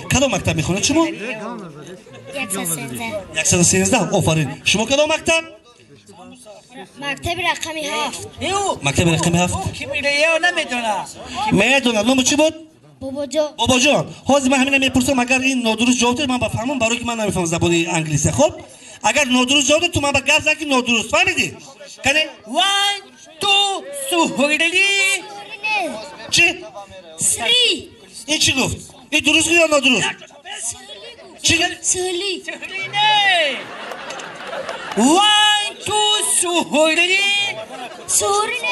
Кадом мактаб мехонед шумо? 113. Офарин. Шумо кадом мактаб? Мактаби рақами 7. Мактаби рақами 7. Ки милия намедона. Медонад. Номи чӣ буд? Бобоҷон. Бобоҷон. Ҳозир ман ҳамина мепурсам, агар ин нодуруст ҷавоб дод, ман ба фаҳмам, барои ки ман намефаҳмам забони англисия. Хоб? Агар нодуруст ҷавоб дод, ту ман ба гап зан ки нодуруст. Фаҳмидӣ? Кане? 1 2 3. Чӣ? 3. Ин чӣ гуфт? Ин дуруст ё нодуруст? Чӣ? 3. 1 2 3. 3.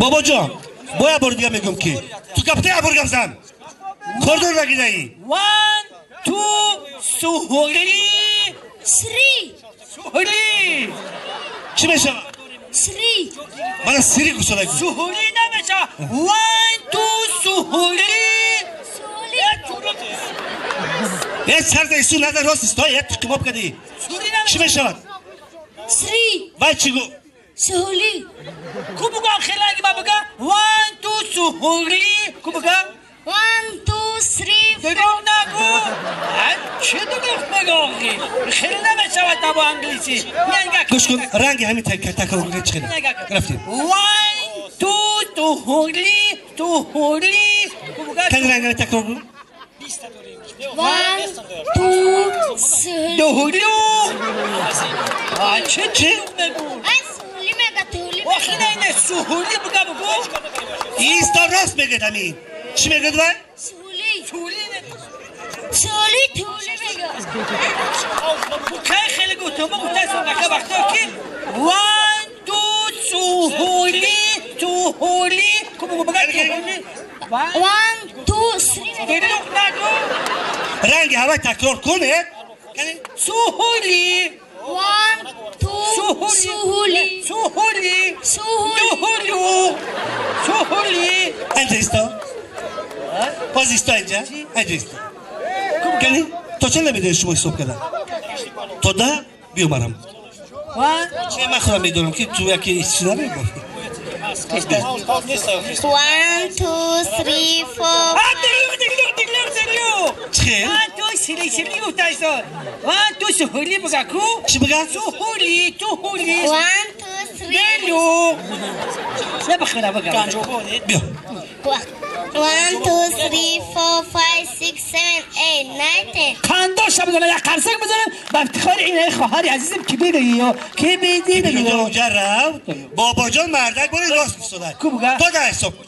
Бобоҷон, боя бор дига мегӯм ки ту гапта я бор гап зан. Кордор нагидаӣ. 1 2 3. 3. 3. Чӣ мешавад? 3. Мана сири гусода. Суҳули намешавад. 1 2 3. Е сарда ису назар рост исто, е тиқимоб кардӣ. Чӣ мешавад? 3. Вай чӣ гуфт? Суҳули. Ку буга хеланги ма буга? 1 2 суҳули. Ку буга? 1 2 3. Дурӯғ нагӯ. Чӣ дурӯғ мегӯӣ? Хеле намешавад бо англисӣ. Гӯш кун, ранги ҳамин такрор кун чӣ хеле. Рафтем. 1 2 туҳули туҳули. Ку буга? Кани ранги такрор кун. 1 2 3. Дуҳулю. Чӣ Чӣ? Суҳули мега, туҳули. Охи не, не, суҳули буга бугу. Исто рост мегӯяд ҳамин. Чӣ мегӯяд вай? Суҳули. Суҳули. Суҳули туҳули мега. Кай хеле гуфтум, гуфтаст нака вақто ки 1 2 суҳули туҳули. Ку бугу буга туҳули. 1 2 3. Дурӯғ нагӯ. Ранги ҳавай такрор кун, э? Суҳули. 1 2 суҳули. Суҳули. Суҳули. Дуҳулю. Суҳули. Инҷа исто. Боз исто инҷа. Инҷа исто. Кани, то чанд намедонед шумо ҳисоб кардан? То 10 биё марам. Че ман худам медонам ки ту яке чиз намегуфт. 1 2 3 4. Чӣ? 1 2 3 3 гуфтаст. 1 2 суҳули буга ку? Чӣ буга? Суҳули, туҳули. 1 2 3. Делю. Не бахара буга. Биё. 1 2 3 4 5 6 7 8 9 10. Қандоша бизанам, як қарсак бизанам ба ифтихори ин хоҳари азизим ки бидиё, ки бидиё. Онҷа рафт. Бобоҷон мардак боре рост гуфтода. Ку буга? То 10 ҳисоб. 1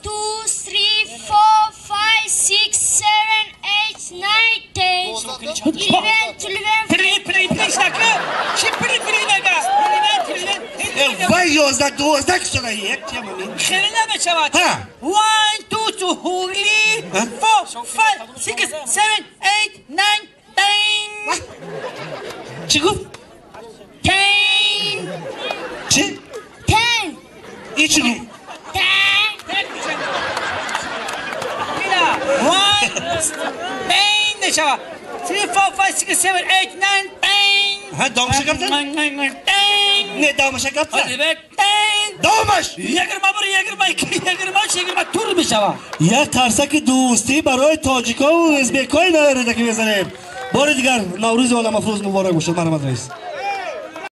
2 3 4 5 6 7 8 9 10 11 12. При при при шака. Чӣ при при мега? 11 12. Вай 11 12 гуфтода. Як чӣ мамин? Хеле намешавад. Ҳа. 1 2 3 4 5 6 7 8 9 10. Чӣ гуфт? 10. Чӣ? 10. Ин чӣ гуфт? 10. 1 10 мешавад. 3 4 5 6 7 8 9 10. Ҳа, давомаша гап зан? 10. Не, давомаша гап зан. 10. Давомаш! 21 22 23 24 мешавад. Як қарсаки дӯстӣ барои тоҷикову ӯзбекҳои наверида ки мезанем. Бори дигар Наврӯзи оламафрӯз муборак бошад, марҳамат раис.